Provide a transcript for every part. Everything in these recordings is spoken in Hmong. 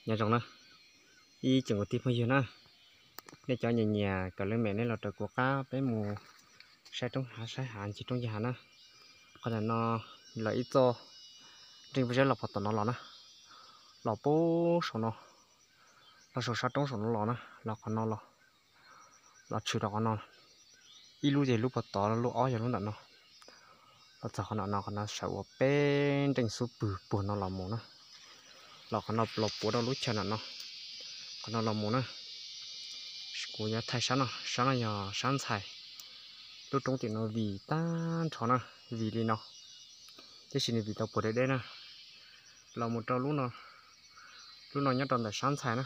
Nyob zoo na, ib tsoom kwv tij phooj ywg na, nej cov nyiam nyiam kawm lej mem nej los raws kuv qab peb mus saib roob hav saib hav ncig roob ncig hav na. Qhov ntawm no lawv ib txoj nreej pob zeb los pog tom no los na, los puag saum no, los saum sab roob saum no los na, los qhov no los, los tshwm rau qhov no, ib lub ces lub pog tod, lub ob yog lub ntawm no, los txog qhov no, qhov no sawv ua peb nreej xub pwg puag no los mus na, los qhov no los puav rau lub chaw ntawm no, qhov no los mus na. Kuv yuav thaij sab no, sab no yog sab ntxhais, lub roob tim no vim tag nrho na, vim li no, tiam sis nws vim tau puag deb deb na, los mus rau lub no, lub no nyob rau ntawm sab ntxhais na,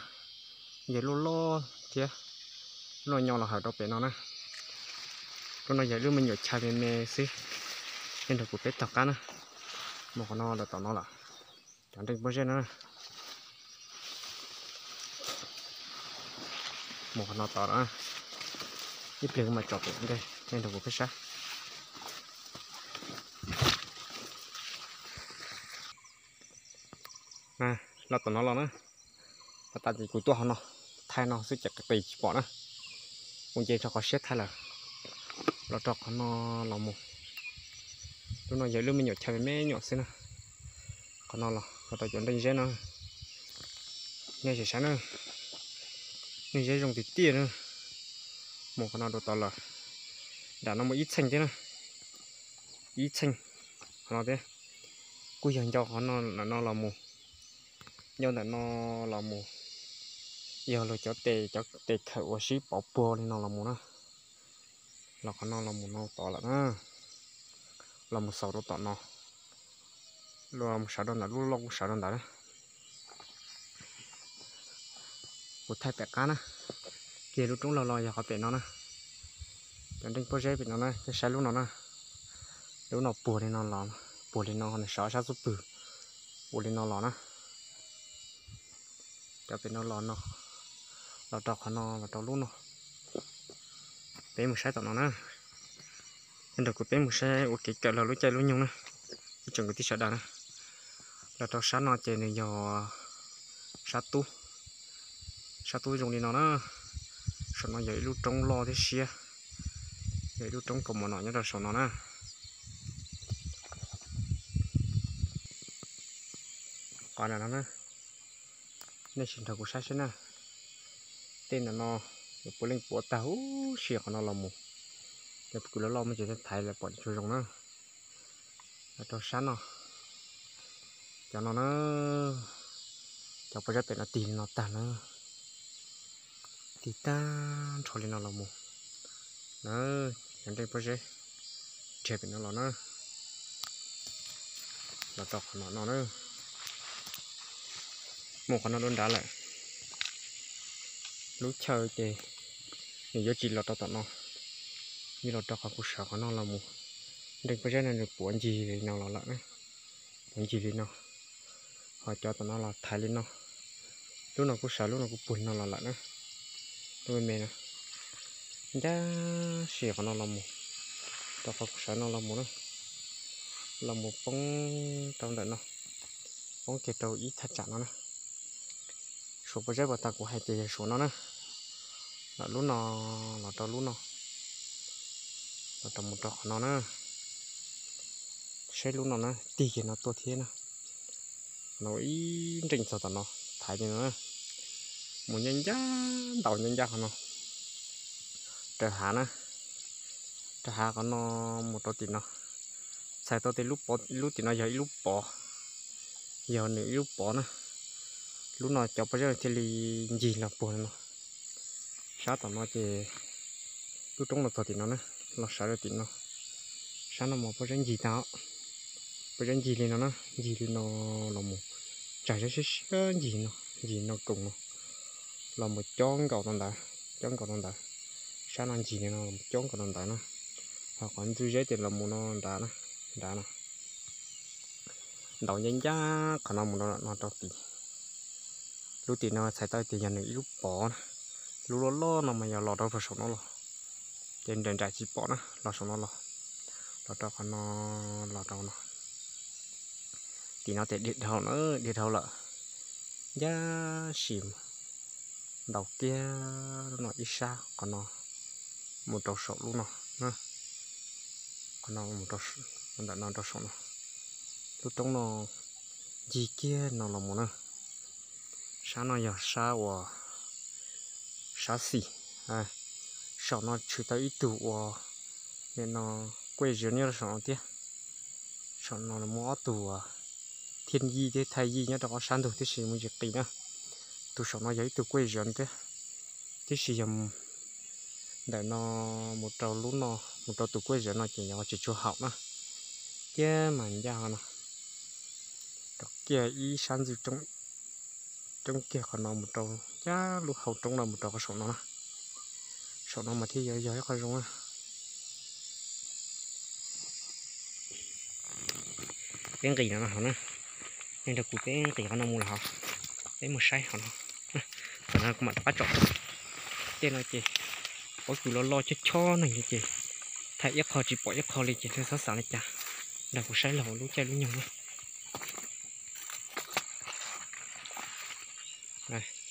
yog lub loj thiab, lub no nyo los hawm rau pem no na. Lub no yog lub me nyuam chaw me me xwb, nej nrog kuv peb taug qab na, mus qhov no lawm tom no lawm, cov nreej pob zeb no na. Mus qhov no tod lawm, ib pliag kuv mam tsom pem ntej, nej nrog kuv peb saib. Los tom no los na, tas ces kuv tuaj qhov no, thaij no xwb ces qis qis tsis pom na, kuv nce rau qhov siab thaij lawm, los rau qhov no los mus. Lub no yog lub me nyuam chaw me me nyuam xwb na, qhov no los los rau cov nreej zeb no. Nej saib na, nreej zeb zoo tiag tiag na, mus qhov no rau tod lawm, nram no mus ib txheej thiab na, ib txheej qhov no thiab, kuj yog nco qhov no, ntawm no los mus, nco ntawm no los mus, yog luag cov tes, cov tes khawm uas sib pov puag li no los mus na, los qhov no los mus no tod lawm na, los mus xaus rau tom no, los mus sawv rau ntawm lub loj kuj sawv rau ntawd na. Kuv thaij pem qab na, kiag lub roob loj los yog qhov pem no na, cov nreej pob zeb pem no na, nej saib lub no na, lub no puag li no los, puag li no nws sawv sab xub pwg, puag li no los na. Cov pem no los no, los rau qhov no los rau lub no, peb mus saib tom no na. Nrog kuv peb mus saib ua kev kawm los lub caij lub nyoog na, ib tsoom kwv tij sawv daws na. Los rau sab no ces nws yog sab tub, sab tub zoo li no na. Saum no yog ib lub roob loj thiab siab, yog ib lub roob kaus mom no nyob rau saum no na. Qhov no na, nej sim nrog kuv saib seb na. Tej ntawm no nws puav leej puav tag huv si qhov no los mus. Cov kws loj loj muaj ces thaiv lawm pom tsis tshua zoo na. Los rau sab no, cov no na, cov pob zeb pem no tig li no tag na, tig tag nrho li no los mus na. Cov nreej pob zeb dhia pem no los na, los rau qhov no no na, mus qhov no rau nrad lawm. Lub chaw ces nws yuav tsis los rau tom no, nws los rau qhov kuv sawv qhov no los mus. Nreej pob zeb no nws puav ncig li no los lawm na, puav ncig li no, ho cov tom no los thaiv li no. Lub no kuj sawv, lub no kuj puag li no los lawm na. Lub me me no ncaj si qhov no los mus, rau qhov kuv sawv no los mus na, los mus poob rau ntawm no, poob kiag rau ib thaj tsam no na. Suav pob zeb uas tas kuv hais tias yog suav no na, los lub no, los rau lub no, los rau mus rau qhov no na. Saib lub no na, tig kiag no tuaj thiab na. No ib nreej txog tom no, thaiv li no na, mus ncaj ncaj, ntaus ncaj ncaj qhov no, raws hav na, raws hav qhov no mus rau tim no. Txhais tau tias lub tim no yog ib lub pov, yog nws ib lub pov na. Lub no cov pob zeb thiaj li ncig los puag no. Sab tom no ces lub roob no txog tim no na, los sawv rau tim no. Sab no mas pob zeb ncig tag, pob zeb ncig li no na, ncig li no los mus, tsag zeb siab siab ncig no, ncig no koom no, los mus cob nkaus rau ntawd, cob nkaus rau ntawd. Sab no ncig li no los mus cob nkaus rau ntawd na. Ho qhov ntxwj zeb ces los mus no nrad na, nrad no. Ntaus ncaj ncaj qhov no mus no rau tim. Lub tim no txhais tau tias yog nws ib lub pov na. Lub loj loj no mas yog los rau saum no los, ces nraim nraim tsis pom na, los saum no los, los rau qhov no, los rau no. Tim no ces dhia dhau na, dhia dhau lawm. Tab sis ntaus kiag lub no ib sab qhov no mus rau saum lub no, qhov no, ntawm no rau saum no, lub roob no ncig kiag no los mus na. Sab no yog sab uas sab xis, saum no tshwm tau ib tug uas nim no kuj zov nyob rau saum no thiab. Saum no los muaj ob tug uas thiaj yij thiab thaj yij nyob rau qhov sab ntug tab sis muaj ntsis qis na. Tus saum no yog ib tug kuj zov thiab, tab sis yog ntawm no mus rau lub no, mus rau tus kuj zov no ces yog tsis tshua haum na. Thiab mas ncaj no rau kiag ib sab ntxwg roob kiag qhov no mus rau ncaj lub hau roob no mus rau qhov saum no na. Saum no mas thiaj yog yog ib qho zoo na. Peb nqis no hauv na, nej nrog kuv peb nqis qhov no mus lawm hauv, peb mus saib hauv no. Tam no kuv mam rov qab tsom rau tej no ces pob kws loj loj chob chob no ces thaij ib qho tsis pom ib qho li ces nej txhob xav li cas, nrog kuv saib los lub caij lub nyoog na.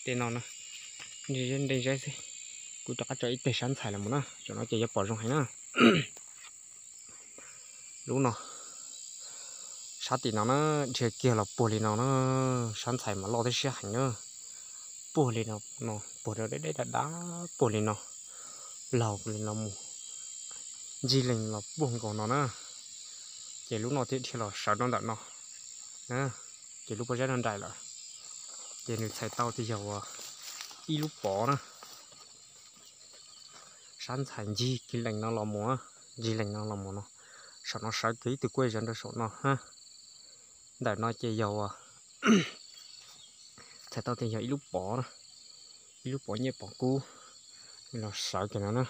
Tej no nreej zeb xwb, kuv rov qab tso ib teg sab ntxhais los mus na, tam no ces yuav pom zoo heev na. Lub no, sab tim no na, dhia kiag los puag li no na, sab ntxhais mas loj thiab siab heev na. Puag li no, puag deb deb dav dav puag li no, laug li no mus, ncig lees los puag nkaus no na. Ces lub no thiaj dhia los sawv rau ntawm no, ces lub pob zeb no nraim lawm. Ces nws txhais tau tias yog ua ib lub pov na. Sab ntxhais ncig kiag lees no los mus, ncig lees no los mus no, saum no sawv kiag ib tug kuj zov rau saum no. Ntawm no ces yog ua txhais tau tias yog ib lub pov na, ib lub pov nyiaj pov kub, los sawv kiag no na.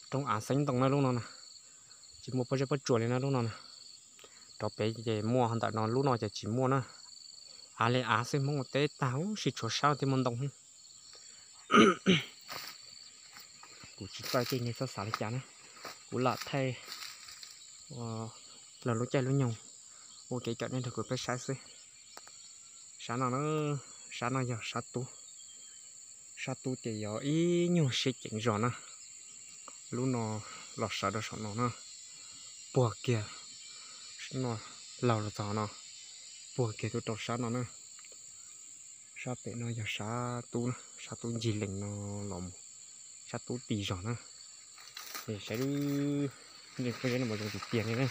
Roob av xeeb ntoo na lub no na, tsis muaj pob zeb pob tsuas li na lub no na. Rov pem ces muaj, ntawm no lub no ces tsis muaj na. Av li av xwb, Hmoob ua teb tag huv si tshuav sab thiaj muaj ntoo. Kuv tsis txawj tej nej txhob xav li cas na, kuv lam thaij los lub caij lub nyoog ua kev kawm nej nrog kuv peb saib xwb. Sab no, sab no yog sab tub, sab tub ces yog ib nyuag siab ceev zog na. Lub no los sawv rau saum no na, puag kiag no, laug los txog no, puag kiag tuaj rau sab no na. Sab pem no yog sab tub na, sab tub ncig lees no los mus, sab tub ti zog na. Saib lub nreej pob zeb no mas zoo tiag tiag li na.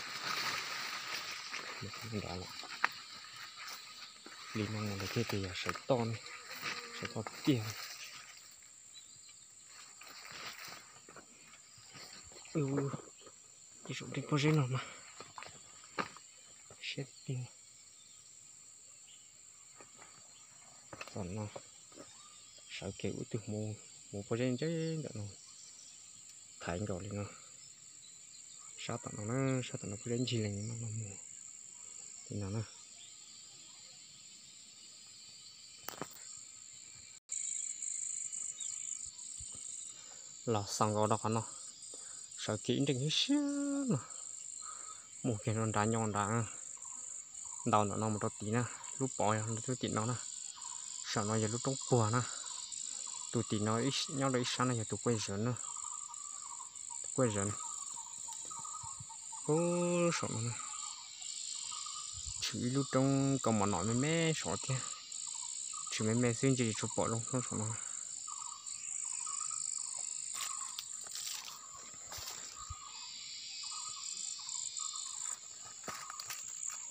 Nrad lawm, li no mus lawm thiaj tias yog sawv toj, sawv toj tiag. Ib saum nreej pob zeb no mas siab tiag. Tom no sawv kiag ub twg mus, mus pob zeb ntse ntawm no, thaiv nkaus li no. Sab tom no na, sab tom no pob zeb ncig lees no los mus li no na. Los xaus nkaus rau qhov no, sawv kiag ib nreej ib siab no, mus kiag rau nrad nyo nrad, ntaus ntawm no mus rau tid na, lub pov yog lub tim no na, saum no yog lub roob puag na, tus tim no nyob rau ib sab no yog tus kuj zov na, tus kuj zov na. Ub, saum no tshwm ib lub roob kaus mom nom me me saum no thiab, tshwm me me xwb ntshe tsis tshua pom zoo saum no.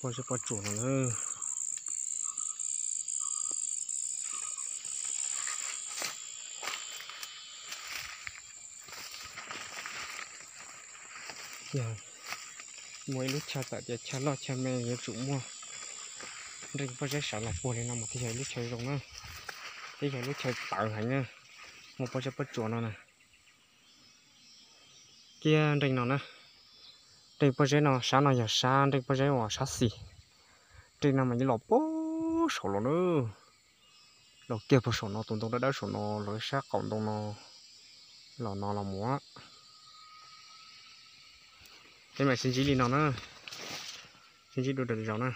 Pob zeb pob tsuas no na. Yog muaj ib lub chaw tawm tias chaw loj chaw me yuav tsum muaj nreej pob zeb sawv los puag li no mas thiaj yog ib lub chaw zoo na, thiab yog lub chaw tawv heev na, muaj pob zeb pob tsuas no na. Kiag nreej no na, nreej pob zeb no, sab no yog sab nreej pob zeb uas sab xis. Nreej no mas yeej los puag saum los na, los kiag puag saum no tus ntoo dawb dawb saum no los sab qaum ntoo no los no los mus. Peb mam sib ntsib li no na, sib ntsib dua lwm zaus na.